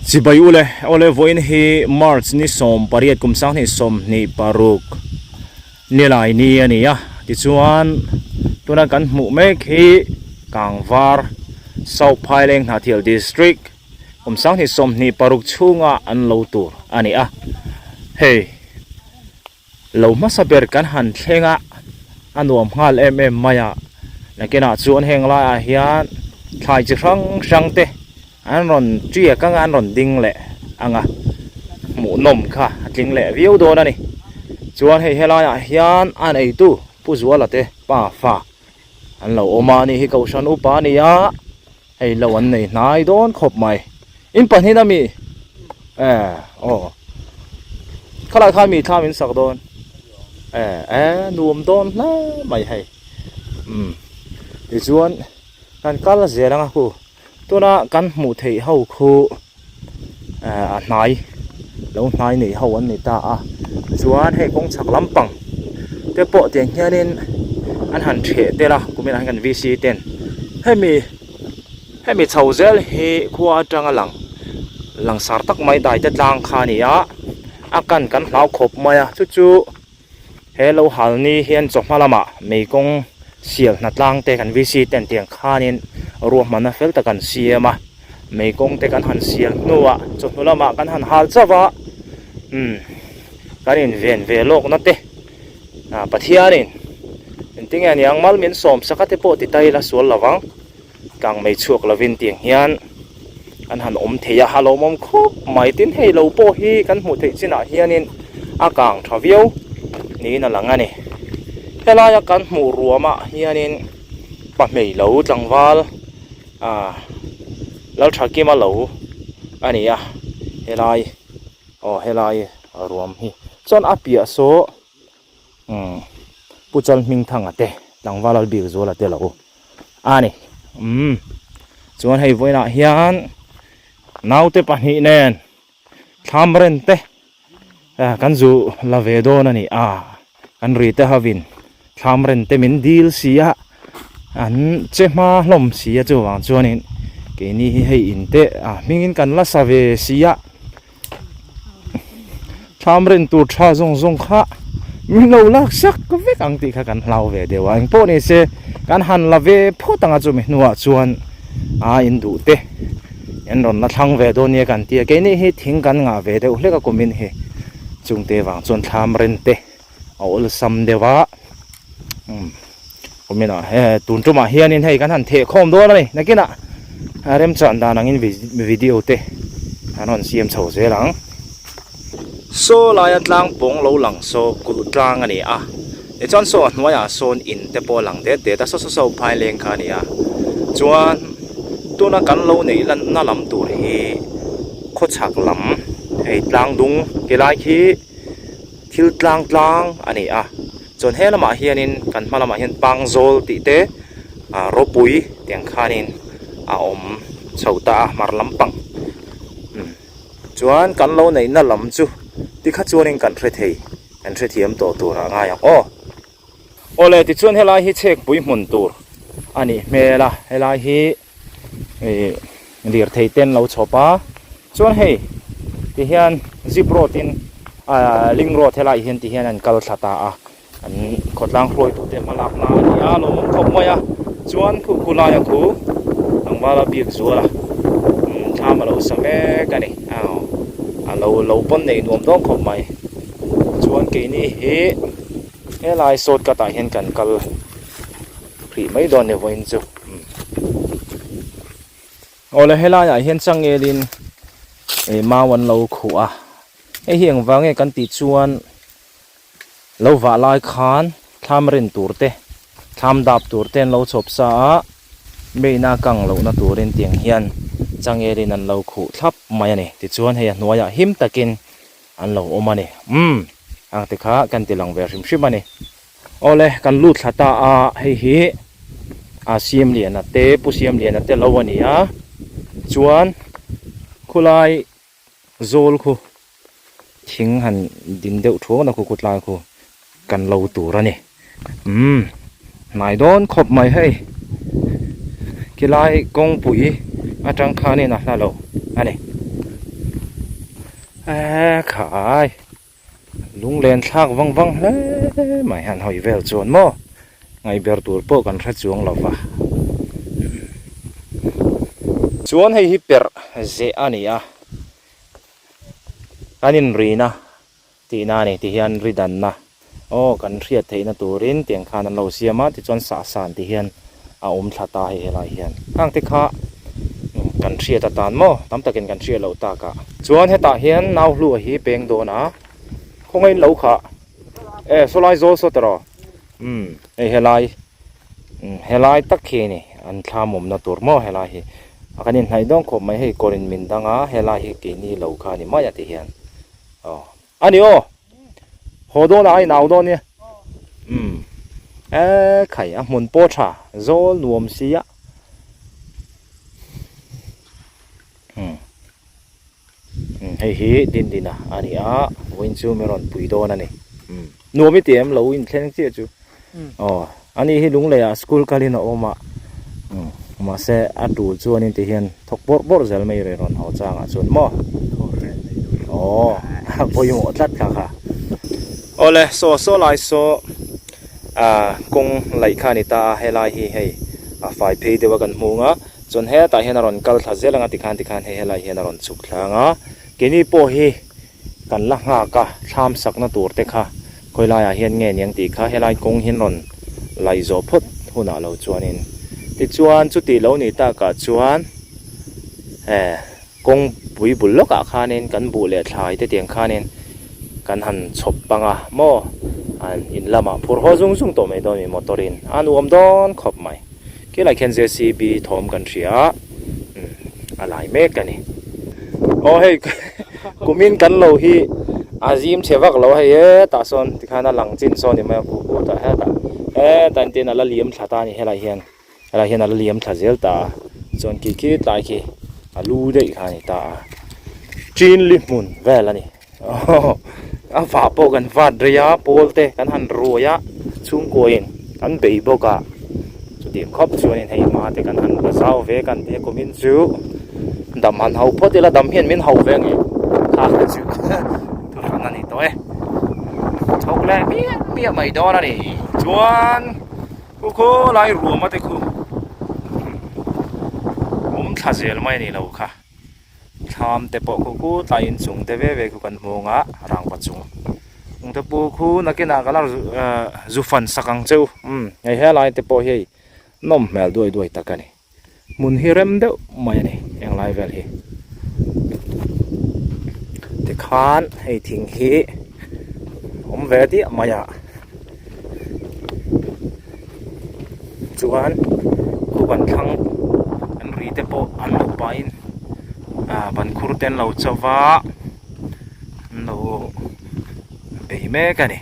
Chibai ule, awle vawiin hi March ni 18 kum 2026 nilai ni a ni a, tichuan tuna kan hmuh mek hi Kangvar South Phaileng Hnahthial District kum 2026 chhunga an lo tur a ni a, hei. Lo hmasa ber kan han thleng a, a nuam nghal em em mai a. Nakinah chuan heng laiah hian thlai chi hrang hrang te an rawn tiak anga an rawn ding leh ang a, hmuhnawm kha a tling leh viau dawn a ni. Chuan hei helaiah hian a neitu Pu Zuala te pa fa an lo awm a, ani hi Kohhran upa a ni a. Hei lo an nei hnai dawn khawp mai. In pahnih a mi? E aw. Khalai khan mi thlam in sak dawn. E e nuam dawn hle mai hei. Um. Tichuan kan kal zel anga khu. Tuna kan hmuh theih ho khu a hnai lo hnai nei ho an ni ta a chuan hei kawng chhak lampang te pawh tiang hianin an han theh tel a kuminah hian kan V C ten hemi hemi chho zel hi khua atanga lang langsar tak mai dai te tlang kha a ni a a kan kan hlau khawp mai a chu chu. He lo hal ni hian chawhma lamah meikawng sial hna tlang te kan VC ten tiang khanin ruahmanna fel tak an siam a, meikawng te kan han sial hnuah chawhnu lamah kan han hal chauh a, umm kan inven ve lawkna te ah Pathianin engtinge aniang mal min sawm sak a te pawh ti ta ila sual lo vang. Tlang mai chhuak lovin tiang hian an han awm thei a, a lawmawm khawp mai. Tin, hei lo pawh hi kan hmuh theih chinah hianin a kang tha viau niin a lang a ni. Helaia kan hmuh ruamah hianin pahmei lo tlangval ah Lalthakima lo a ni a, helai aw helai ruam hi chuan a piah saw Umm Pu Chalhmingthanga te tlangval Albik Zuala te lo a ni. Umm chuan hei vawiinah hian naute pahnih nen thlam ren te kan zu la ve dawn a ni a, kan ri te hovin thlam ren te min dil si a, an che hma hlawm si a chuvang chuanin keini hi hei in te a hmingin kan la sa ve si a. Thlam ren tur tha zawng zawng kha min lo lak sak vek ang tih kha kan hlau ve deuh a, engpawh ni se kan han la ve phawt ang a chumi hnuah chuan a in duh te an rawn la thlang ve dawn nia kan ti a, keini hi thing kan ngah ve deuh hlek a kumin hi chungte vang chuan thlam ren te a awlsam deuh a umm kuminah he tun tumah hianin hei kan han theh khawm dawn a ni nakinah remchan dan angin video te an rawn siam chho zel ang. Saw laia tlang pawng lo lang saw kulh tlang a ni a tichuan saw a hnuaiah sawn in te pawh a lang det det a saw saw saw phai leng kha a ni a chuan tuna kan lo neih lanna lam tur hi khawchhak lam hei tlang dung ti lai khi. Thil tlang tlang a ni a, chuan he lamah hianin kan hma lamah hian Pangzawl tih te ah ropui tiang khanin a awm chho ta a hmar lampang umm chuan kan lo neihna lam chu tikha chuanin kan hre thei kan hrethiam tawh tur a ngai ang aw. Awle tichuan helai hi chhekpui hmun tur a nih hmel a, helai hi ih lirthei ten lo chhawp a, chuan hei ti hian zip road in ah link road helai hian ti hian an kal thla ta a, an khawtlang hruaitute hma lakna a ni a, a lawmawm khawp mai a, chuan khu khu laia khu tlangvala biak zual a thlam a lo sa mek a ni, a lo lo pawn nei nuam dawn khawp mai, chuan keini hi. Helai shortcut ah hian kan kal hrih mai dawn ni vawiin chu awle helai ah hian changel in ih mau an lo khuh a hei hi engvang nge kan tih chuan lo vah lai khan thlam rin tur te thlam dap tur te an lo chhawp sa a meina kang lohna turin tiang hian changel in an lo khuh thlap mai a ni tichuan hei a hnuaiah him takin An lo awm a ni. Umm, ang te kha kan ti lang ve hrim hrim a ni. Awle, kan lut thla ta a, hei hi a Siamliana te, Pu Siamliana te lo a ni a. Chuan khulai zawl khu thing han din deuh thuak na khu khutlai khu kan lo tur a ni. Umm, hnai dawn khawp mai hei. Khilai kawngpui atang khanin a hla lo a ni. E khai lunglen thlak vang vang hle mai han hawi vel chuan maw ngaihber tur pawh kan hre chuang lo va. Chuan hei hi perh zeh a ni a, kan inrina tihna a ni tihian ri danna aw kan hriat theihna turin tiang khan an lo siam a tichuan sahsan ti hian a awm thla ta hei helai hian khang te kha kan hriat atan maw tam takin kan hriat loh takah chuan hetah hian nau hlua hi peng dawn a khawngaih in lo khah e sawlai zawl saw tawh umm hei helai umm helai tak khi a ni an thlam awmna tur maw helai hi a kan inhnaih dawn khawp mai hei kawr in min dang a helai hi keini lo kha a ni mai a ti hian. Aw a ni aw haw dawn ah a inau dawn nia umm e khai a hmun pawh tha zawl nuam si a umm hei hi Dindina a ni a vawiin chu min rawn pui dawn a ni umm nuam i ti em lo inthleng chiah chu. Aw, ani hi Lungleiah school kalin a awm a, mahse a tul chuanin ti hian thawk bawrh bawrh zel mai rei rawn haw changah chuan maw? Aw, a pawimawh tlat kha kha. Awle, saw saw lai saw ah kawng laih kha a ni ta a, helai hi hei a fai phei deuh a kan hmung a, chuan hetah hian a rawn kal thla zel ang a tikhan tikhan hei helai hian a rawn chhuk thlang a, keini pawh hi Kan la nghak a, thlam sakna tur te kha khawi laiah hian nge niang tih kha helai kawng hian rawn laih zawh phawt hunah lo chuanin. Tichuan chutih lo nih takah chuan eh kawngpui bul lawkah khanin kan buh leh thlai te tiang khanin kan han chhawp pang a maw an in lamah phur haw zung zung tawh mai dawn mi motor in a nuam dawn khawp mai. Khilai khian JCB thawm kan hria a, a lai mek a ni. Aw hei kumin kan lo hi a zim chhe vak lo hei hetah sawn tikhan a lang chin sawn ni mai a ku ku tah hetah hetah engtin a la liam thla ta a ni helai hian helai hian a la liam thla zel ta a chuan khi khi tlai khi a lu daih kha a ni ta a chinli hmun vel a ni. A vah pawh kan vat rei a pawl te kan han ruai a chhungkuain kan bei bawk a chutiang khawp chuanin hei hma te kan han la zau ve kan tia kumin chu dam han ho phawt ila dam hian min ho ve ang e kha kha chu thurhran a ni tawh e chhawk leh miah miah mai dawn a ni chuan khu khawlai ruam a te khu awm thla zel mai a ni lo kha. Thlam te pawh khu khu tlai inchung te ve ve khu kan hmu ang a rangva chung chung te pawh khu nakinah ka la zu fan sak ang che u umm hei helai te pawh hi hei nawm hmel duai duai tak a ni hmun hi rem deuh mai a ni englai vel hi tikhan hei thing hi awm ve diah mai a chuan khu kan thlang an ri te pawh an lo pahin ah ban khur te an lo cho va an lo bei mek a ni.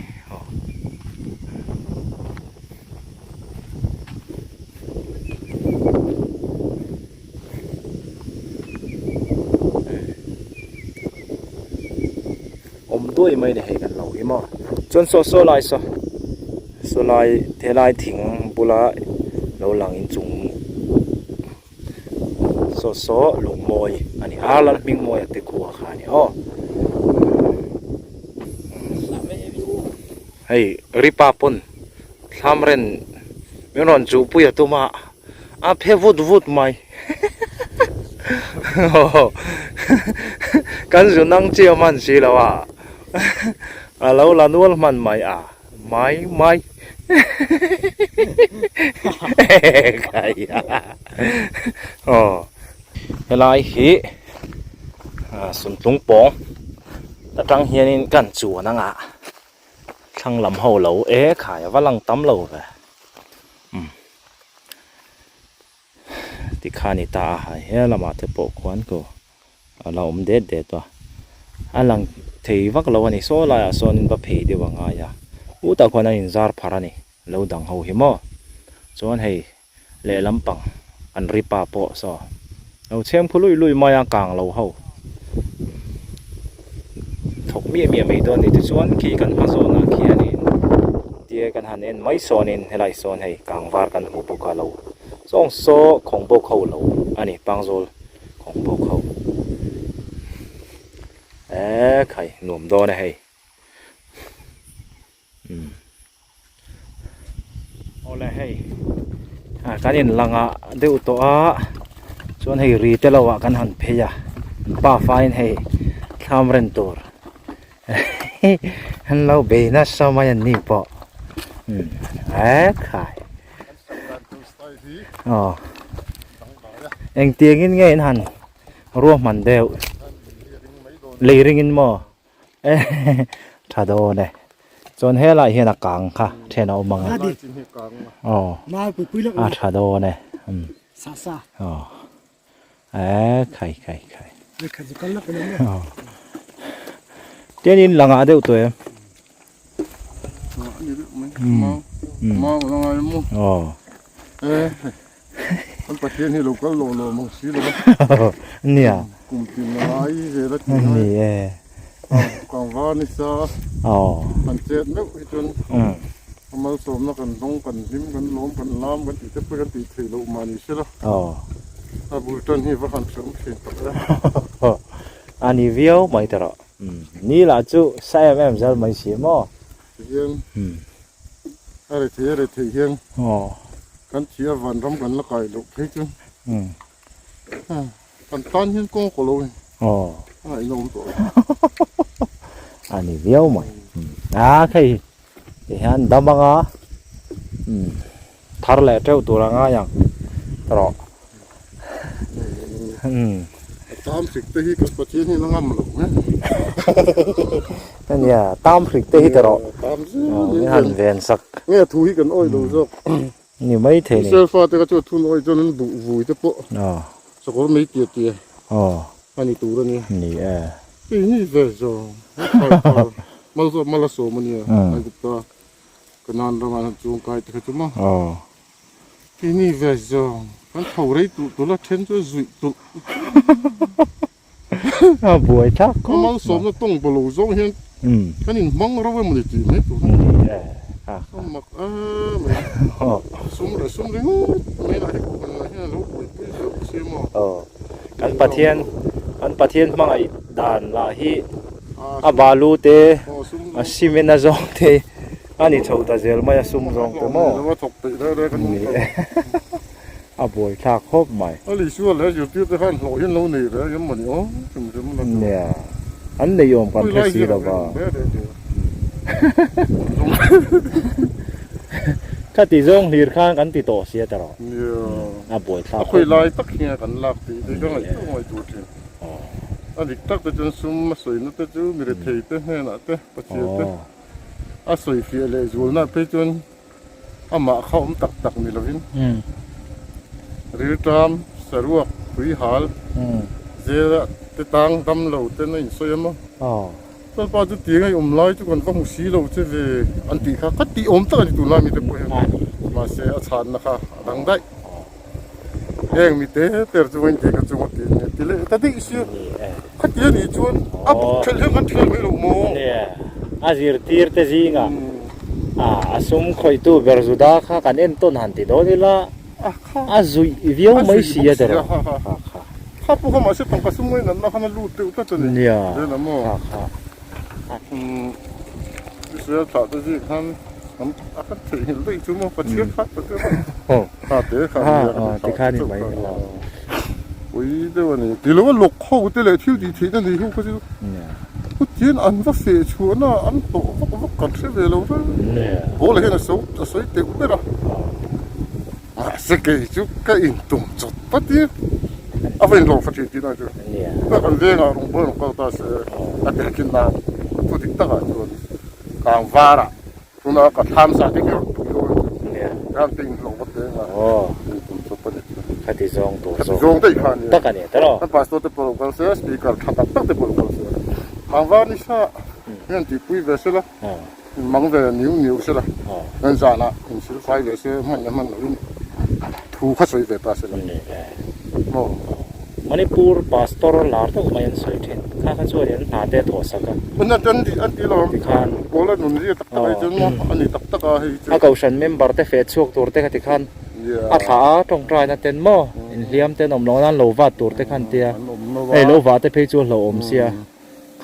Awm duai mai ni hei kan lo hi maw. Chuan saw saw lai saw saw lai helai thing bula lo lang in chung saw saw lungmawi a ni a Lalhmingmawia te khua kha a ni aw. Hei Ripa pawn thlam ren min rawn chuhpui a tum a a phe vut vut mai kan zu nang chiah hman si lo a a lo la nual hman mai a mai mai aw helai hi suntlung pawng atang hianin kan chuan anga thlang lam ho lo e khai a va lang tam lo ve. Tikhan i ta a hai he lamah te pawh khuan ko a la awm det det a a lang thei vak lo a ni saw laiah sawnin va phei deuh a ngai a utah khuan a inzar pharh a ni lo dang ho hi maw chuan hei lehlam pang an ri pa pawh saw lo chhem khu lui lui mai a kang lo ho thawk miah miah mai dawn a ni tichuan khi kan hma zawnah khianin tia kan han en mai sawnin helai sawn hei kang var kan hmu bawk a lo zawng saw khawng bawk ho lo a ni pangzawl khawng bawk ho e. khai nuam dawn e hei. Umm. Awle hei ah kan in langah deuh tawh a chuan hei ri te lo ah kan han phei a an pa faiin hei thlam ren tur an lo bei nasa mai an ni pawh umm ekhai aw engtiangin nge in han ruahman deuh lei ringin maw. Tha dawn e. Chuan helai hian a kang kha then a awm ang a. Aw. A tha dawn e. Um. Aw. E khai khai khai. Aw. Tian in langah deuh tawh em? Um. Aw. Kan Pathian hi lo kal lawh lawh mang si lo a. Nia. Kum tin a ngai zel a ti a. Ni e. Kang var ni sa. Aw. Kan chet meuh hi chuan a malsawmna kan dawng kan hlim kan lawm kan lam kan tih te pawh kan tih theih loh mah ni se la. Aw. A bul tan hi va han hreawm thin tak e. A ni viau mai ta rawh. Ni lah chu sa em em zel mai si maw. Tihian a re thei a re thei hian kan thi a vanram kan la kai loh phei chu kan tan hian kawng kaw lo a ni a ngaihna awm tawh lo. A ni viau mai a khei tihian dam anga thar leh teuh tur a ngai ang rawh. A tam hrik te hi kan Pathian hian a ngam lo nge. Ania tam hrik te hi ta rawh. Tam zel min han ven sak. Nge thu hi kan awih lo zawk. Ni mai thei ni. Israel fate kha chu a thun awih chuan an buh vui te pawh. Sakawr mei tia tia. A ni tur a nia. Ni e. Hei ni ve zawng. Mal a sawm a nia. Aigupta Kanan ramah hian chuang kai te kha chu maw. Keini ve zawng kan tho rei tulh tulh a then chu a zuih tulh A buai thlak khawp. A malsawmna tawng baw lo zawng hian kan inhmang ro emaw ni tih mai tur a ni. A mak em mai. Sum leh sum ringawt mai lah hi kohhran lah hian a lo buaipui zeuh si a maw. Kan Pathian kan Pathian hmangaih dan lah hi a balu te a cement a zawng te A ni chho ta zel mai a sum zawng te maw? A buai thlak khawp mai. Nia, an nei awm kan hre si lo va. Khati zawng hlir khan kan ti tawh sia ta rawh. A buai thlak khawp mai. A sawi fiah leh zualna phei chuan amah kha awm tak tak ni lovin rilṭam, saruak, tuihal, zela te tang dam lo ten a insawi a maw? Lalpa chu ti ngai awm lai chu kan va hmu si lo che ve an tih kha ka tih awm tak a ni tunlai mite pawh hian mahse a chhanna kha a dang daih. Heng mi te ter chu vawiin ka chung a ti nia ti leh ta daih sia khati a nih chuan a buk thelh hian kan thial mai lo maw? Nia, a zirtir te zingah a sum khawihtu ber Juda kha kan entawn han ti dawn ila a zuih viau mai si a tiraw? Kha pawh kha mahse tangka sum ngaih natna khan a lut deuh tlat a ni. Nia, kha kha. Israel thlah te zing khan a kan theihnghilh daih chu maw Pathian kha ta deuh a kha te kha nia kan ti kha ni mai pui deuh a ni ti lo a lawk ho te leh thil tih theihna nei ho kha chu chutiang an va feh chhuahna an hlawh vak vak kan hre ve lo reng ball ah hian a so a sawi teuh ber a mahse kei chu ka intum chawt vat i a va inhlawh fa thin tih na chu ta kan vengah rawngbawlh rawn kal ta se a tehkhin nan thu dik takah chuan kang varah tuna ka thlam sa te khi rawn pui dawn a ni kan inhlawh vat vengah intum chawp a ni khati zawng tur khati zawng daih kha a ni tak a ni tawh kan pastor te pawh lo kal se speaker tha tak tak te pawh lo kal se kang var ni sa hian tihpui ve se la. Mang ve niu niu se la, kan zanah insil fai ve se hman leh hman lohin thu kha sawi ve ta se la maw. Manipur pastor lar deuh mai an sawi thin, kha kha chuan in hna te thawh sak a. Huna chuan an ti lo, Tikhan. Paula nun zia tak tak ai chuan maw a ni tak tak a hei chu. A kohhran member te feh chhuak tur te kha tikhan a thlah a tawngtaina ten maw inhliam ten awm loh nan lo vat tur te kha an tia, hei lo vah te phei chu a hlauhawm sia.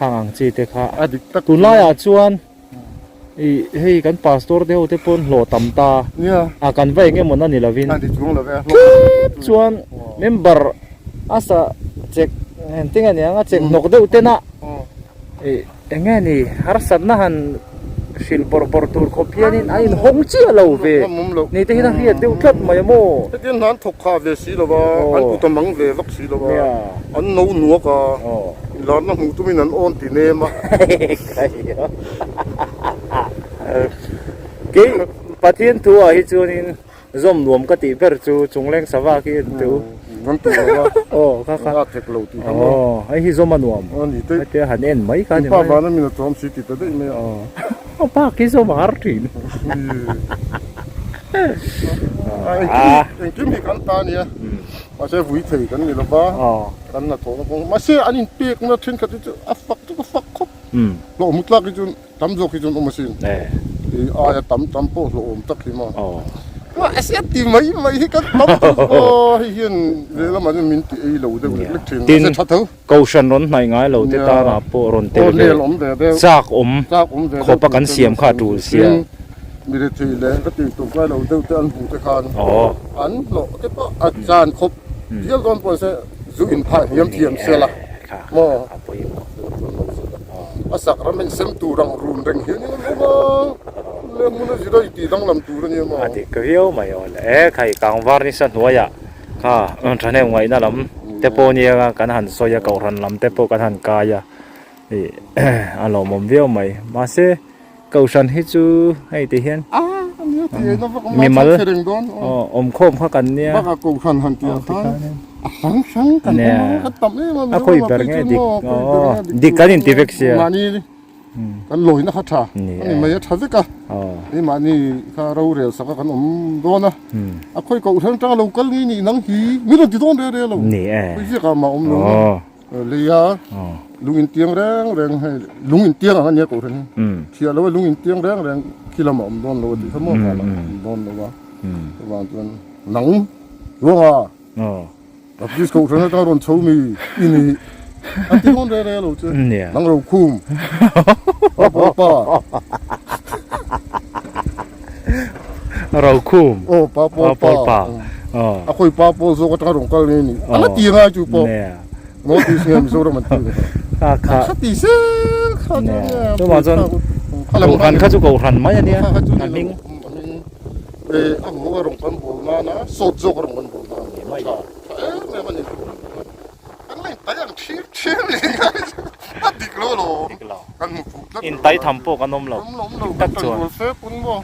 Khang ang chi te kha. A dik tak. Tunlaiah chuan ih hei kan pastor te ho te pawn hlawh tam ta. Nia. A kan va eng emaw na ni lovin. A ni chuang lo ve. Tlem chuan member a sa chek engtin nge niang a chek hnawk deuh ten a ih eng nge ni harsatna han hrilh bawrh bawrh tur khawp hianin a inhawng chiah lo ve. Ni te hian a hriat deuh tlat mai a maw. Hetiang hna an thawk khah ve si lo va, an kut a mang ve vak si lo va, an no nuak a, inlarna hmuh tumin an awn ti nem a. Kei Pathian thu ah hi chuanin Zawm nuam ka tih ber chu chungleng sava khi an tu. An tu lo a. Aw kha kha. A thek lo tih kha maw. Aw hei hi zawm a nuam. A ni te. Hetia han en mai kha ni mai. Pa vana min a chawm si ti ta daih mai a. Aw. A pa khi zawm a har thin. A engkim hi kan ta nia. Mahse vui thei kan ni lo va. Kan na thawhna kawng. Mahse an inpekna thenkhat hi chu a fak chu ka fak khawp. Hlawhmu tlak hi chu. Tam zawk hi chuan awm asin. I aia tam tam pawh hlawhawm tak hi maw. Mahse a ti mai mai hi kan tam chu aw hei hian lehlamah chuan min ti ei lo deuh lek lek thin. Mahse tha tho. Kohhran rawn hnaih ngai lo te tanah pawh rawn tel ve chak awm khawpa kan siam kha a tul sia. Mi rethei leh ka tih tur kai lo deuh te an hmuh te khan an hlawh te pawh a chan khawp dial dawn pawh se zu inphah hniam thiam sela maw. A sak ram in sem tur ang run reng hian in an awm a, leh hmun a zir a i tih danglam tur a nia maw? A dik viau mai aw le. E khai kangvar nisa hnuaiah kha thahnem ngaihna lam te pawh nia kan han sawi a, kohhran lam te pawh kan han kai a, ih a lawmawm viau mai. Mahse kohhran hi chu hei ti hian mimal awmkhawm kha kan nia. Bakah kohhran han tih ah khan a hrang hrang kan awm a, kan tam em a A khawi ber nge dik dik kan inti vek sia. Mahni kan lawina kha tha a ni mai a tha vek a, ni mahni kha rorel saka kan awm dawn a, a khawi kohhran atanga lo kal nge nih nang hi min rawn ti dawn reng reng lo, khawi ziakah mah awm lo. Lei a lung in tiang reng reng hei lung in tiang ang a nia kohhran hi thiah lo a lung in tiang reng reng khi lamah awm dawn lo a tih kha maw vanah awm dawn lo a chuvang chuan nang ruanga Baptist kohhran atanga rawn chho mi i ni a ti dawn reng reng lo che nang rokhum pa pawl pa rokhum aw pa pawl pa a khawi pa pawl zawk atanga rawn kal nge ni a la ti ngai chu pawh North East nge Mizoram an ti ve kha kha kha ti zel kha chu nge chuvang chuan kohhran kha chu kohhran mai a nia a hming e a hmuh a rawn kan bawl nana sawt zawk a rawn kan bawl nana tha tha em em a ni kan la intai ang thir thir leh ngai chu a dik lo alawm kan hmu fuh tlat intai tham pawh kan awm lo dik tak chuan kan rual fe pawn maw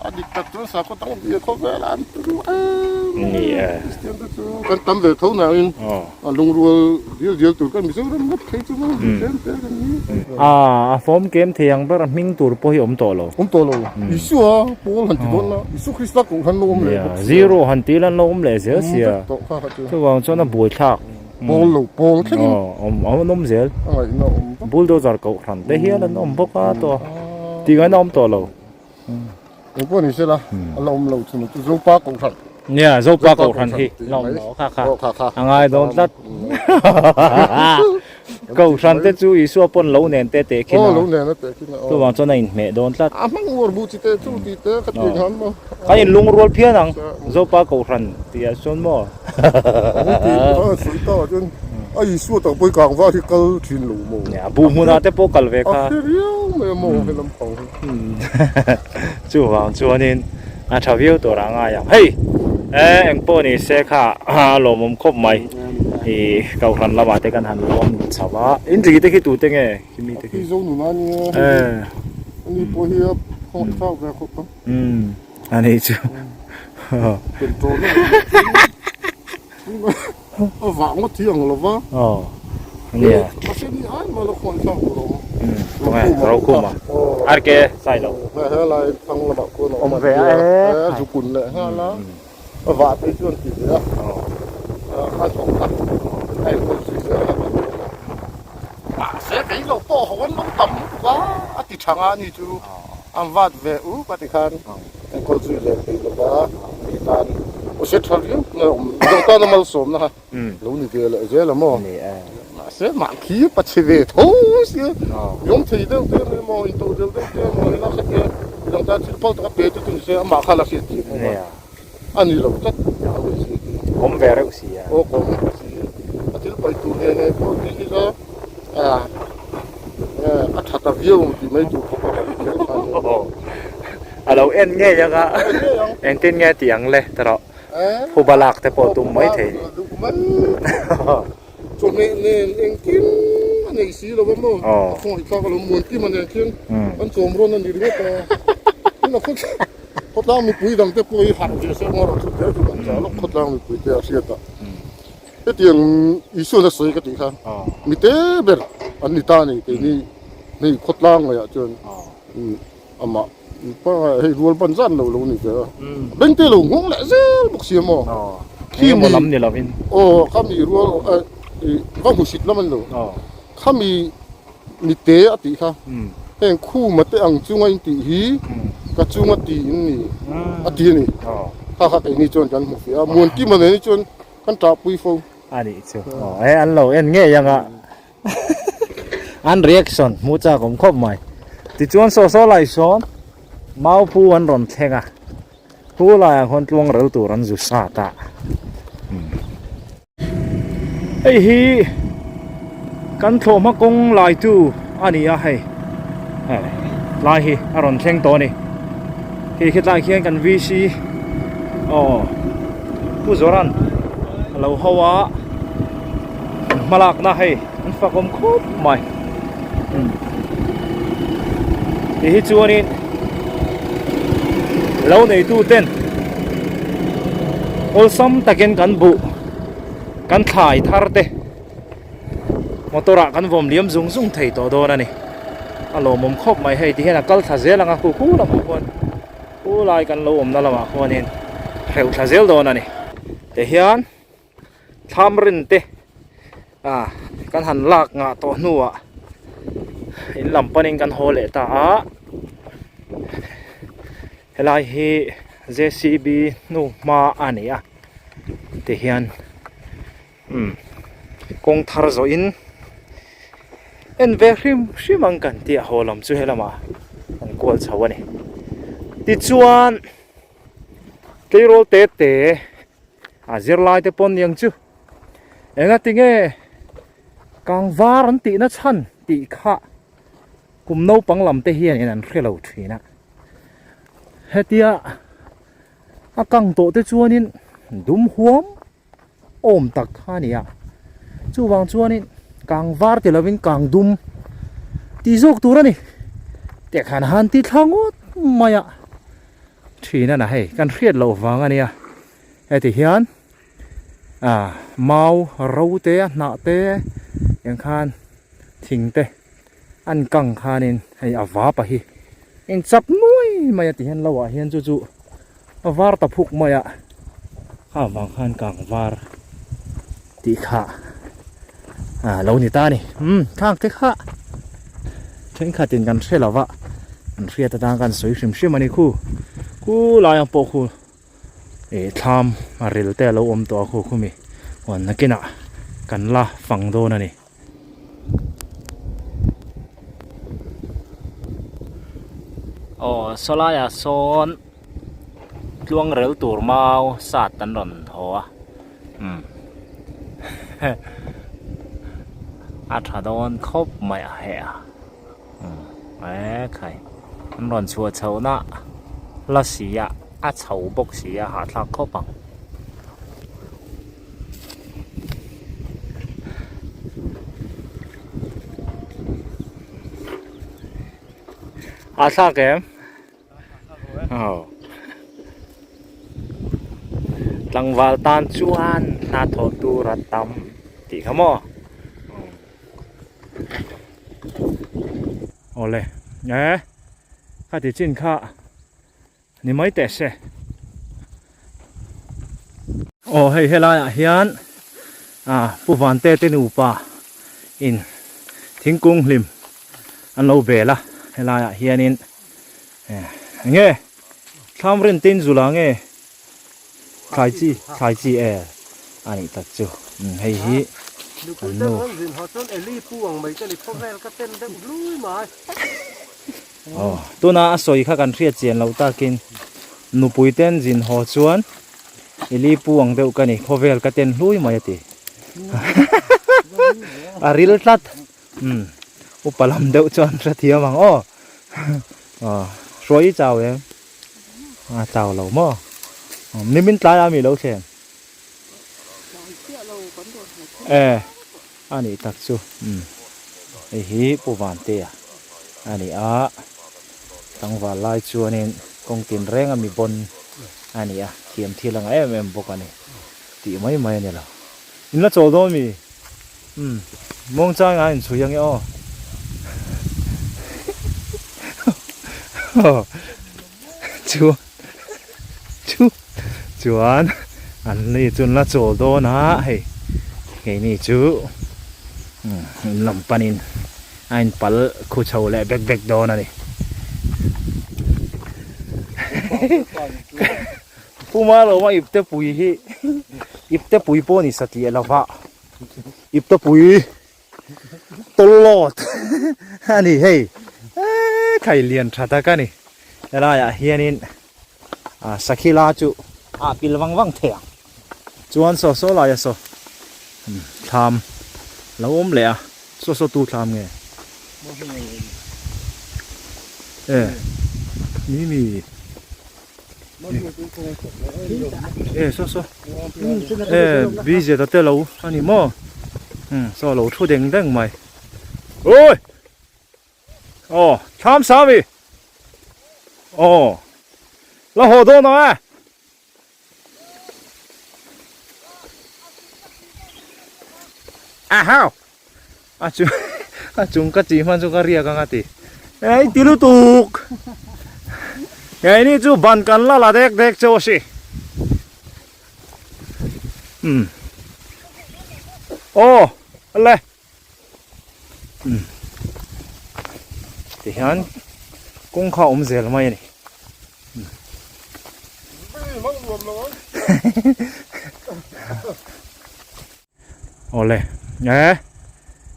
A dik tak chuan sakhaw dang bia khawvel an tum em Ni e. Kristian te chu kan tam ve tho nangin a lungrual dial dial tur kan Mizoram ngawt phei chu maw tlem te kan ni. A a fawm kem thei ang ber a hming tur pawh hi awm tawh lo. Awm tawh lo. Isua pawl han ti dawn la Isu Krista kohhran lo awm leh bawk sia. Zero han ti la an lo awm leh zel sia. Chuvang chuan a buaithlak. Pawl lo pawl thlengin. Awm an awm zel. A ngaihna awm bawk. Bulldozer kohhran te hian an awm bawk a tawh. Tih ngaihna awm tawh lo. Eng pawh ni sela a la awm lo chhun chu Zopa Kohhran. Nia Zopa Kohhran hi la awm lo kha kha a ngai dawn tlat. Kohhran te chu Isua pawn lo nen te teh khin a. Lo nen a teh khin a. Chuvang chuan a inhmeh dawn tlat. A hmang uar bu chi te chu tih te kha tih khan maw. Kan inlungrual phian ang Zopa Kohhran tih ah chuan maw. An tih sawi ta chuan a Isua tak pawh i kang var hi kal thin lo maw. Nia bu hmunah te pawh kal ve kha. A hre riau mai a maw he lampang hi. Chuvang chuanin a tha viau tur a ngai ang. Hei e eng pawh ni se kha a lawmawm khawp mai. Ih kohhran lamah te kan han lawm chho a. In ri te khi tute nge khi mi te khi. Khi zo nuna nia. Ani pawh hi a khawngaih thlak ve khawp ang. Umm a nih chu. Petrol a vah ngawt hi ang lova. Aw nia. Mahse ni ai maw la khawn thlak tur a awm. Umm Rokhum a. RK Sailo. He helai thlang lamah khuan a awm ve a e zukun leh nghal a. A vah phei chuan ti ve a. A thawk a. A enkawl zui zel a. Mahse kei lo pawh ho an lo tam lutuk a a ti tha nga a ni chu. An vat ve u ka ti khan enkawl zui leh thei lo va mi tan aw se tha riau nge awm dawh tan a malsawmna kha lo ni ve leh zel a maw. Ni e. Mahse mah khi pa chhe ve tho sia, mi awm thei deuh te emaw intodelh deuh te emaw ila khatia midang tan thil phal taka pe te chu ni se amah kha la hriat thiam awm a, a ni lo tlat a ve si ti. Kawm ve reuh si a. Aw kawm ve si. A thil pai tur nge nge pawh ti ila a tha ta viau ang tih mai tur khawp a kan kher kha nia. A lo en ngei ang a, engtin nge tih ang le ta rawh. Phuba lak te pawh tum mai thei. Chawhmeh nen engkim a nei si lo a maw? A khawngaih thlak alawm Muankim a nen khian an chawm rawn a ni ringawt a. Tin a khawtlang mipui dang te pawh hi harh ve se emaw rawh thut zel chu kan chah lawk khawtlang mipui te a hriat a. Hetiang Isuan a sawi ka tih kha mi te ber an ni ta a ni keini hei khawtlang ngaiah chuan. Amah pa hei rual ban zan lo lo ni ve a. Beng te lo nghawng leh zel bawk si a maw? Khi mi lam ni lovin. Aw khami rual va hmusit lam a ni lo. Khami mi te a tih kha heng khuma te ang chunga in tih hi ka chunga ti in ni a ti a ni. Kha kha keini chuan kan hmu fiah a. Muankima nen hi chuan kan tahpui fo. A nih chu. Aw he an lo en ngei ang a. An reaction hmuh chak awm khawp mai. Tichuan saw saw lai sawn mau pu an rawn thleng a, pu laiah khawn tluang rel tur an zu sat a. Hei hi kan thlawhhma kawng laitu a ni a hei, hei tlai hi a rawn thleng tawh a ni. Khi khi tlai khian kan VC aw Pu Zoran a lo ho a. An hmalakna hei an fak awm khawp mai ti hi chuanin lo neitu ten awlsam takin kan buh kan thlai thar te motor ah kan vawm liam zung zung thei tawh dawn a ni a lawmawm khawp mai hei ti hian a kal thla zel ang a khu khu lamah khuan khu lai kan lo awmna lamah khuanin hreuh thla zel dawn a ni ti hian. Thlam rin te ah kan han lak ngah tawh hnuah in lam panin kan haw leh ta a helai hi J_C_B hnu hma a ni a tihian umm kawng thar zawh in en ve hrim hrim ang kan tih a haw lam chu helamah an kual chho a ni tichuan tleirawl te te. A zirlai te pawn niang chu enga tinge kangvar an tihna chhan tih kha kum naupang lam te hian in an hre lo thin a hetia a kang tawh te chuanin dum huam awm tak kha a ni a chuvang chuanin kangvar ti lovin kang dum tih zawk tur a ni teh khan han ti thla ngawt mai a. Thin a na hei kan hriat loh vang a nia heti hian ah mau ro te a hnah te eng khan thing te an kang khanin hei a vapa hi in chak nuai mai a ti hian lo ah hian chu chu a var ta phuk mai a kha vang khan kang var tih kha ah lo ni ta a ni umm thang te kha thenkhatin kan hre lo va an hriat atang kan sawi hrim hrim a ni khu khu lai ang pawh khu ih thlam a ril te a lo awm tawh a khu khumi huan nakinah kan la fang dawn a ni. Aw sawlaiah sawn tluang rel tur mau sat an rawn haw a umm a tha dawn khawp mai a heh a umm ekhai an rawn chhuah chhoh na la si a a chho bawk si a hahthlak khawp ang. A thlak em? Aw. Tlangval tan chuan hna thawh tur a tam tih kha maw? Awle e khati chin kha. Ni mai teh se. Aw hei helaiah hian ah Pu Vante te nupa in thingkung hlim an lo bel a helaiah hianin eng nge thlam rin tin zula nge thlai chi thlai chi e a nih tak chu hei hi. An nu. Aw tuna a sawi kha kan hriat chian loh takin nupui ten zin haw chuan Eli pu ang deuh ka ni khawvel ka ten hlui mai a ti. A ril tlat. Umm upa lam deuh chuan hrethiam ang aw. Aw hruai i chau em? A chau lo maw? Nimin tlai a mi lo thlen? E a nih tak chu umm hei hi Pu Vantea a ni a tlangval lai chuanin kawng tin reng a mi bawn a ni a thiam thil anga em em bawk a ni tih mai mai a ni lo in la chawl dawn mi umm muangchang a inchhui ange aw chu chu chuan an ni chu an la chawl dawn a hei keini chu in lam panin a in pal khu chho leh bek bek dawn a ni puma lo a ipte pui hi ipte pui pawh ni satliah lova ipte pui tawlawt a ni hei eee khai lian tha tak a ni helaiah hianin ah sakhi la chu a pil vang vang thei ang chuan saw saw laia saw thlam lo awm leh a saw saw tu thlam nge e ni mi E saw saw e busy ta te lo a ni maw umm saw lo thu deng deng mai oi aw thlam sa mi aw la haw dawn ang e ahau a chu a chung ka tih hman chu ka riak ang a ti ei ti lutuk keini chu ban kan la la dek dek chauh a si umm aw le umm tihian kawng kha a awm zel mai a ni. Awle e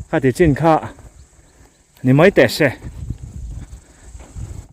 khati chin kha ni mai teh se.